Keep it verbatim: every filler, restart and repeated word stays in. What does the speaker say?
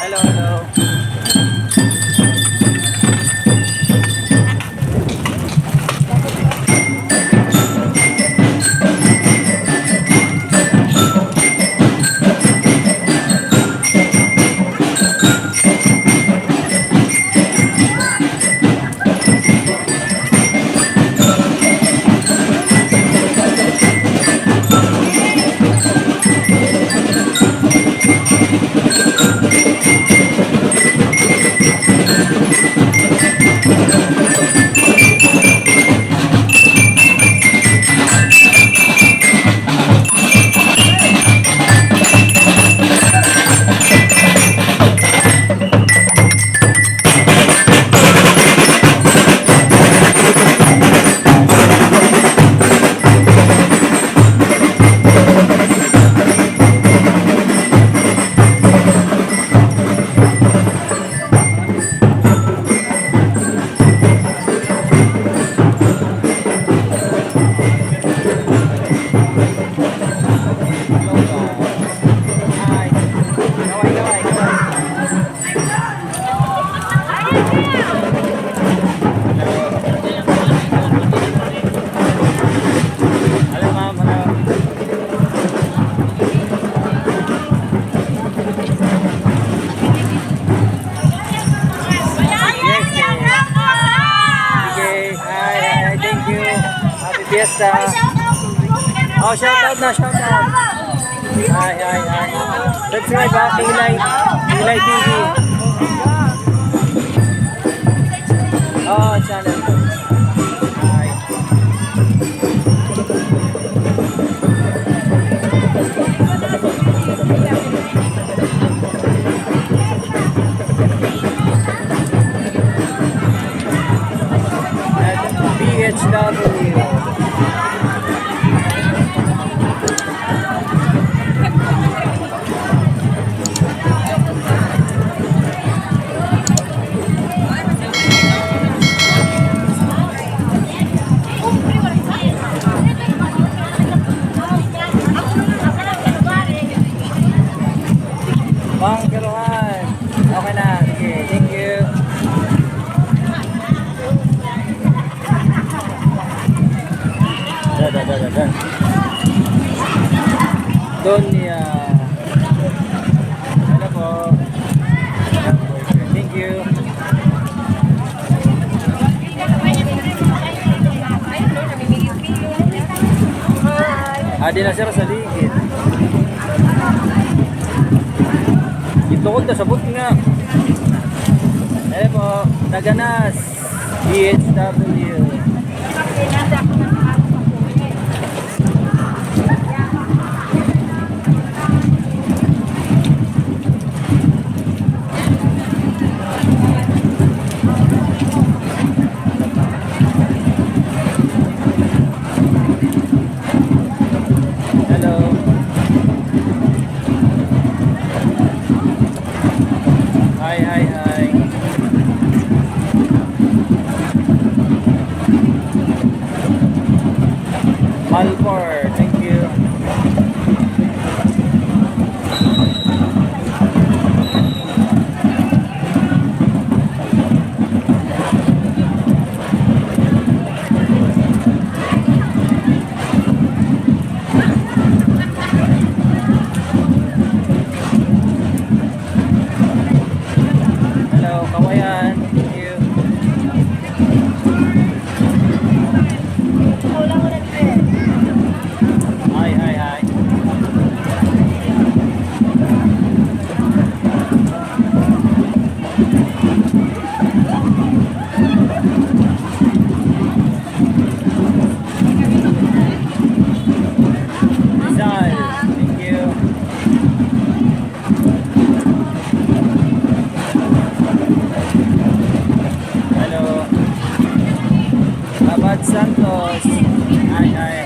Hello, hello. Hello, ma'am. Hello. Yes, yes. Okay. Hi, hi, hi. Thank you. Happy Fiesta. Oh, shout out na, shout out. Hi, hi, hi. Subscribe ha, Kilay, Kilay T V. Oh, channel. Hi. At P H W. Pangkaluhan. Okay na. Sige, thank you. Da, da, da, da, da. Donya. Hello po. Thank you. Adi na sila sa ligid. Ito ko ta sabot nga. Hello po. Naganas. D H W. Hello. Hi, hi, hi. Malcor, thank you. Hello, Kawayan. Thank you. Hi, hi, hi. Rizal, thank you. Hello. Abad Santos. Hi, hi.